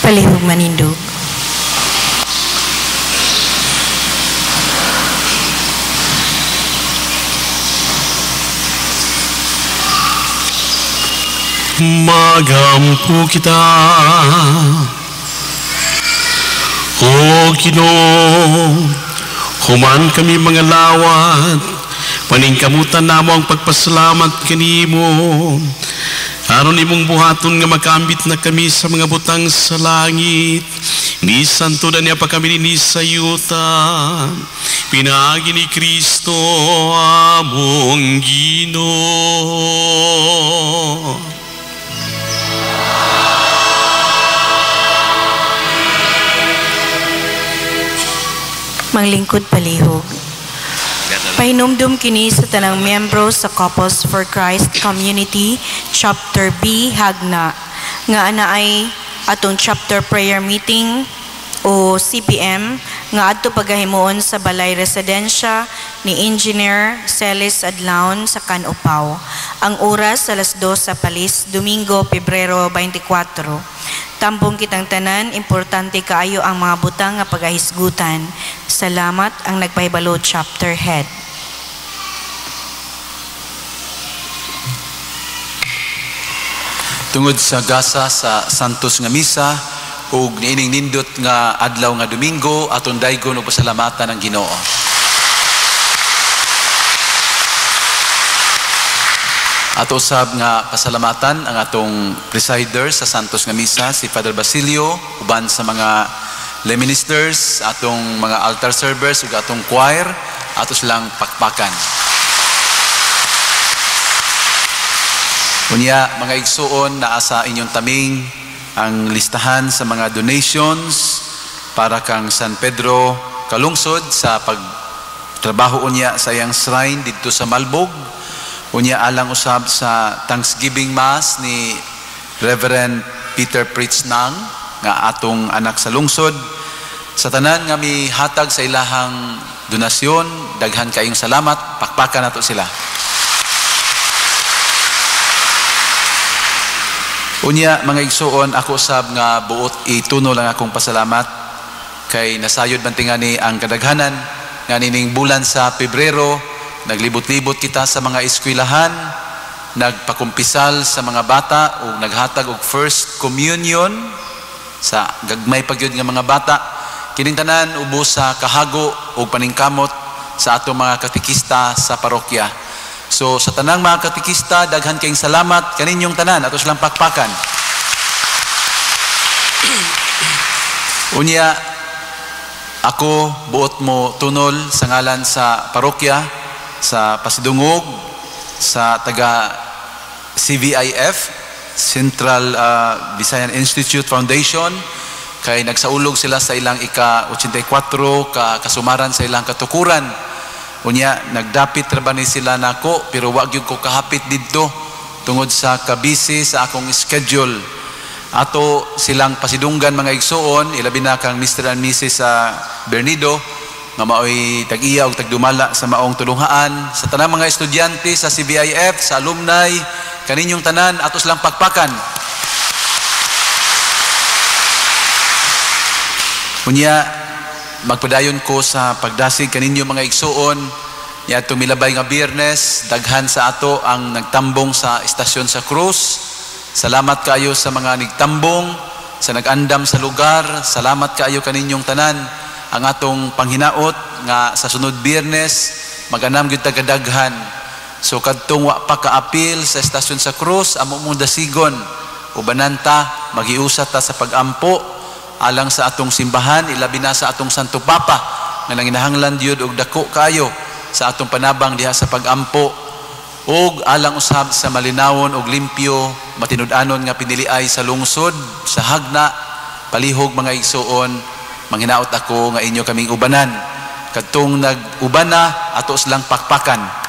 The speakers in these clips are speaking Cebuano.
Palihog manindog. Magampo kita, O Ginoo, human kami mga lawat, paningkamutan namo ang pagpasalamat kanimo. Aron imong buhaton nga makambit na kami sa mga butang sa langit, bisan tudan niya pa kami ni sa yuta. Pinaagi ni Kristo among Ginoo. Manglingkod palihog. Pahinumdum kini sa tanang miyembro sa Couples for Christ Community Chapter B Hagna nga anaay atong chapter prayer meeting o CPM nga adto pagahimuon sa balay residensya ni Engineer Celis Adlaon sa Kanopaw. Ang oras 2:00 sa Palis, Domingo, Pebrero 24. Tambong kitang tanan, importante kaayo ang mga butang nga pagahisgutan. Salamat ang nagpahibalo chapter head. Tungod sa gasa sa Santos nga Misa ug niining nindot nga adlaw nga Domingo, aton daygon ug pasalamatan ang Ginoo. Ato usab nga pasalamatan ang atong presider sa Santos nga Misa, si Father Basilio, uban sa mga lay ministers, atong mga altar servers ug atong choir, ato silang pakpakan. Unya, mga igsuon, naa sa inyong taming ang listahan sa mga donations para kang San Pedro Kalungsod sa pagtrabaho unya sa iyang shrine didto sa Malbog. Unya alang usab sa Thanksgiving Mass ni Reverend Peter Pritznang nga atong anak sa lungsod. Sa tanan nga mihatag sa ilahang donasyon, daghan kayong salamat, pakpakan nato sila. Unya mga igsuon, ako usab nga buot ituno lang akong pasalamat kay nasayod man tingani ang kadaghanan nga nining bulan sa Pebrero naglibot-libot kita sa mga eskwelahan, nagpakumpisal sa mga bata ug naghatag og first communion sa gagmay pa gyud nga mga bata. Kining tanan ubos sa kahago ug paningkamot sa atong mga katekista sa parokya. So sa tanang mga katekista, daghan kayong salamat kaninyong tanan, ato silang pakpakan. Unya, ako buot mo tunol sa ngalan sa parokya, sa Pasidungog, sa taga CVIF, Central Visayan Institute Foundation, kay nagsaulog sila sa ilang ika-84 ka kasumaran sa ilang katukuran. Unya, nagdapit ra ba ni sila nako, pero wa gyud ko kahapit didto tungod sa kabisi sa akong schedule. Ato silang pasidunggan mga igsuon, ilabi na kang Mr. and Mrs. Bernido, nga maoy tag-iya og tagdumala sa maong tulunghaan, sa tanang mga estudyante sa CBIF, sa alumni, kaninyong tanan, ato silang pakpakan. Unya, magpadayon ko sa pagdasig kaninyo mga igsuon, niadtong milabay nga Biyernes, daghan sa ato ang nagtambong sa istasyon sa Cruz. Salamat kaayo sa mga nigtambong, sa nag-andam sa lugar. Salamat kaayo kaninyong tanan. Ang atong panghinaot nga sa sunod Biyernes maganam gyud tagadaghan. So kadtong wa pa kaapil sa istasyon sa Cruz, amo mong dasigon ubanan ta, magiusa ta sa pagampo alang sa atong simbahan, ilabi na sa atong Santo Papa nga nanginahanglan gyud og dako kaayo sa atong panabang diha sa pagampo, ug alang usab sa malinawon og limpyo matinud-anon nga piniliay sa lungsod sa Hagna. Palihog mga igsuon, manghinaot ako nga inyo kaming ubanan. Kadtong nag-uban na, ato silang pakpakan.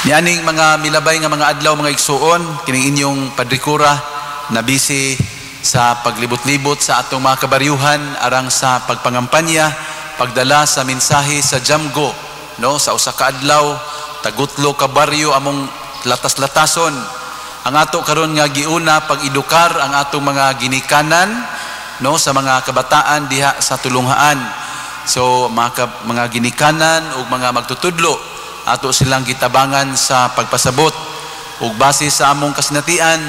Nianing mga milabay nga mga adlaw mga igsuon, kining inyong padrikura na busy sa paglibot-libot sa atong mga kabaryuhan arang sa pagpangampanya, pagdala sa mensahe sa Jamgo, no, sa usa ka adlaw, tagutlo ka baryo among latas-latason. Ang ato karon nga giuna pag-edukar ang atong mga ginikanan, no, sa mga kabataan diha sa Tulunghaan. So mga ginikanan ug mga magtutudlo, ato silang gitabangan sa pagpasabot ug base sa among kasinatian,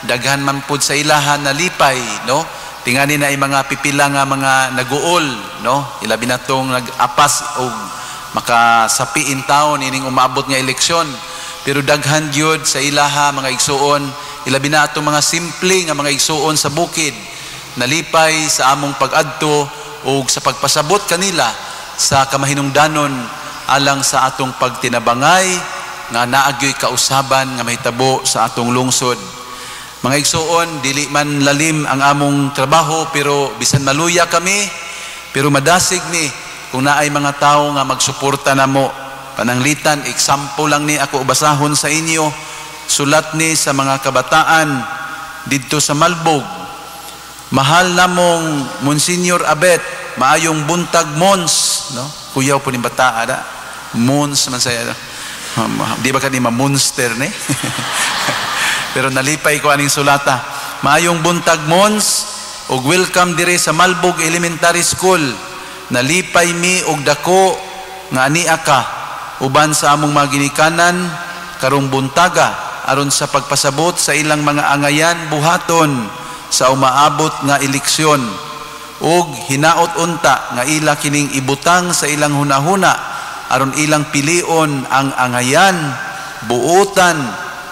daghan man pud sa ilahan nalipay, no? Tingani na ay mga pipila nga mga naguol, no? Ilabi na tong nag-apas og makasapi in taon ining umaabot nga eleksyon. Pero daghan gyud sa ilaha, mga igsuon, ilabi na atong mga simple nga mga igsuon sa bukid, nalipay sa among pag-adto ug sa pagpasabot kanila sa kamahinungdanon alang sa atong pagtinabangay nga naagyoy kausaban nga mahitabo sa atong lungsod. Mga igsuon, dili man lalim ang among trabaho, pero bisan maluya kami, pero madasig ni kung naay mga tawo nga magsuporta namo. Pananglitan, example lang ni ako basahon sa inyo, sulat ni sa mga kabataan didto sa Malbog. Mahal namong Monsignor Abet, maayong buntag Mons, no? Kuyaw po ni bataa da. Mons man saya. Di ba kani ma-monster ni? Pero nalipay ko aning sulata. Maayong buntag Mons ug welcome dire sa Malbog Elementary School. Nalipay mi og dako nga ania ka uban sa among mga ginikanan karong buntaga aron sa pagpasabot sa ilang mga angayan buhaton sa umaabot nga eleksyon ug hinaot unta nga ila kining ibutang sa ilang hunahuna aron ilang pilion ang angayan buotan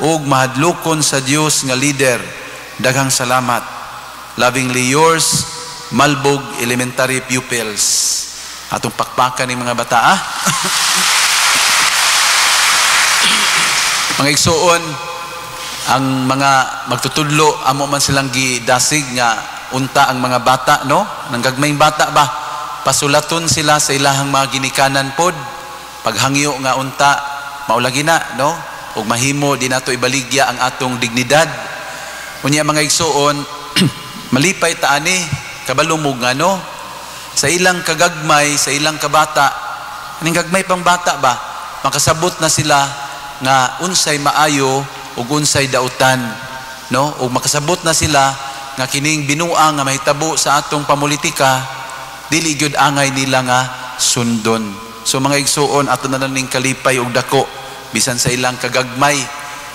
ug mahadlokon sa Dios nga leader. Daghang salamat. Lovingly yours, Malbog Elementary pupils. Atong pakpakan ng mga bata, ah. Mga igsuon, ang mga magtutudlo, amo man silang gidasig nga unta ang mga bata, no? Nang gagmayng bata ba, pasulaton sila sa ilahang mga ginikanan pod, paghangyo nga unta, maulagi na, no? Ug mahimo di nato ibaligya ang atong dignidad. Unya mga igsuon, malipay ta ani, kabalumog nga, no? Sa ilang kagagmay, sa ilang kabata, aning gagmay pang bata ba, makasabot na sila nga unsay maayo ug unsay dautan, no? Ug makasabot na sila nga kining binuang nga mahitabo sa atong pamulitika, dili gyud angay nila nga sundon. So mga igsuon, ato na lang ning kalipay ug dako bisan sa ilang kagagmay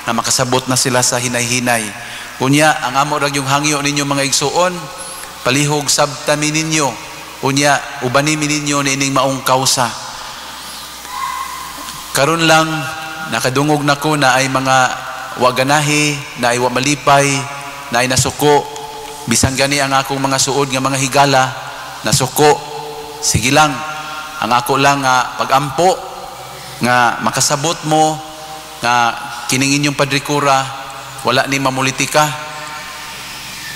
na makasabot na sila sa hinay-hinay. Unya, ang amo ra yung hangyo ninyo mga igsuon, palihog sabta mi ninyo. Unya, ubani mi ninyo niining maong kausa. Karon lang nakadungog nako na ay mga waganahi, na ay wa malipay, na ay nasuko. Bisan gani ang akong mga suod nga mga higala, nasuko. Sige lang, ang ako lang nga pagampo nga makasabot mo nga kining inyong padrikura wala ni mamulitika.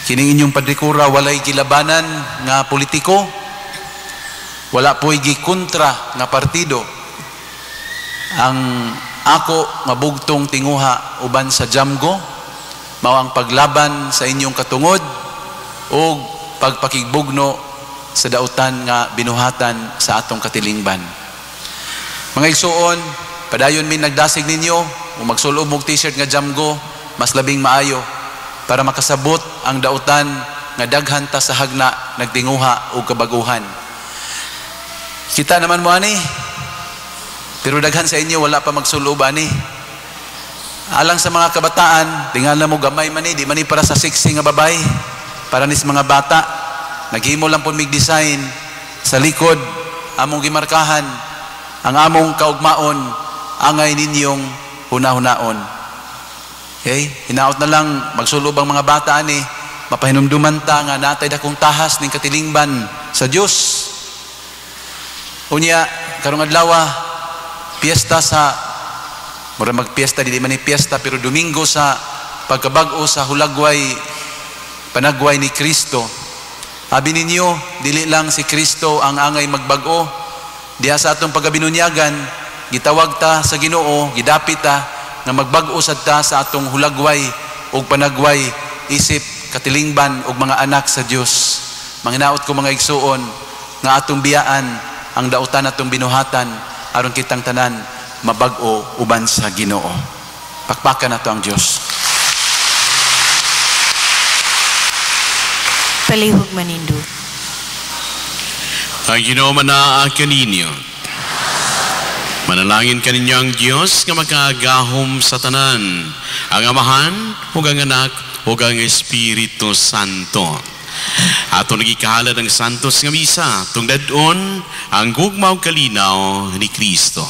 Kining inyong padrikura walay gilabanan nga politiko, wala po'y gikontra nga partido. Ang ako nga bugtong tinguha uban sa Jamgo mao ang paglaban sa inyong katungod ug pagpakigbugno sa dautan nga binuhatan sa atong katilingban. Mga igsuon, padayon mi nagdasig ninyo ug magsulob og t-shirt nga Jamgo, mas labing maayo para makasabot ang dautan nga daghan ta sa hagna nagtinguha og kabaguhan. Kita naman mo ani, pero daghan sa inyo wala pa magsulob ani. Alang sa mga kabataan, tingala mo gamay man ni, di man ni para sa sexy nga babay, para ni sa mga bata. Naghimo lang pud mig design sa likod among gimarkahan ang among kaugmaon angay ninyong hunahunaon. Okay? Hinaot na lang magsulob ang mga bata ani, mapahinumduman ta nga natay dakong tahas ning katilingban sa Dios. Unya karong adlaw piyesta sa mura magpiesta, dili man ni piyesta, pero Domingo sa pagkabag-o sa hulagway panagway ni Kristo. Abi ninyo, dili lang si Kristo ang angay magbag-o. Diha sa atong pagabinunyagan, gitawag ta sa Ginoo, gidapit ta nga magbag-o sad ta sa atong hulagway ug panagway isip katilingban ug mga anak sa Dios. Manginaot ko mga igsuon nga atong biyaan ang dautan atong binuhatan aron kitang tanan mabag-o uban sa Ginoo. Pakpakan nato ang Dios. Palihog manindog. Ang Ginoo manaa kaninyo. Manalangin kaninyo ang Dios nga makagahom sa tanan, ang Amahan, ug ang Anak, ug ang Espiritu Santo. Ato nagikahalad ang Santos nga Misa, tungdadon ang gugma ug kalinaw ni Kristo.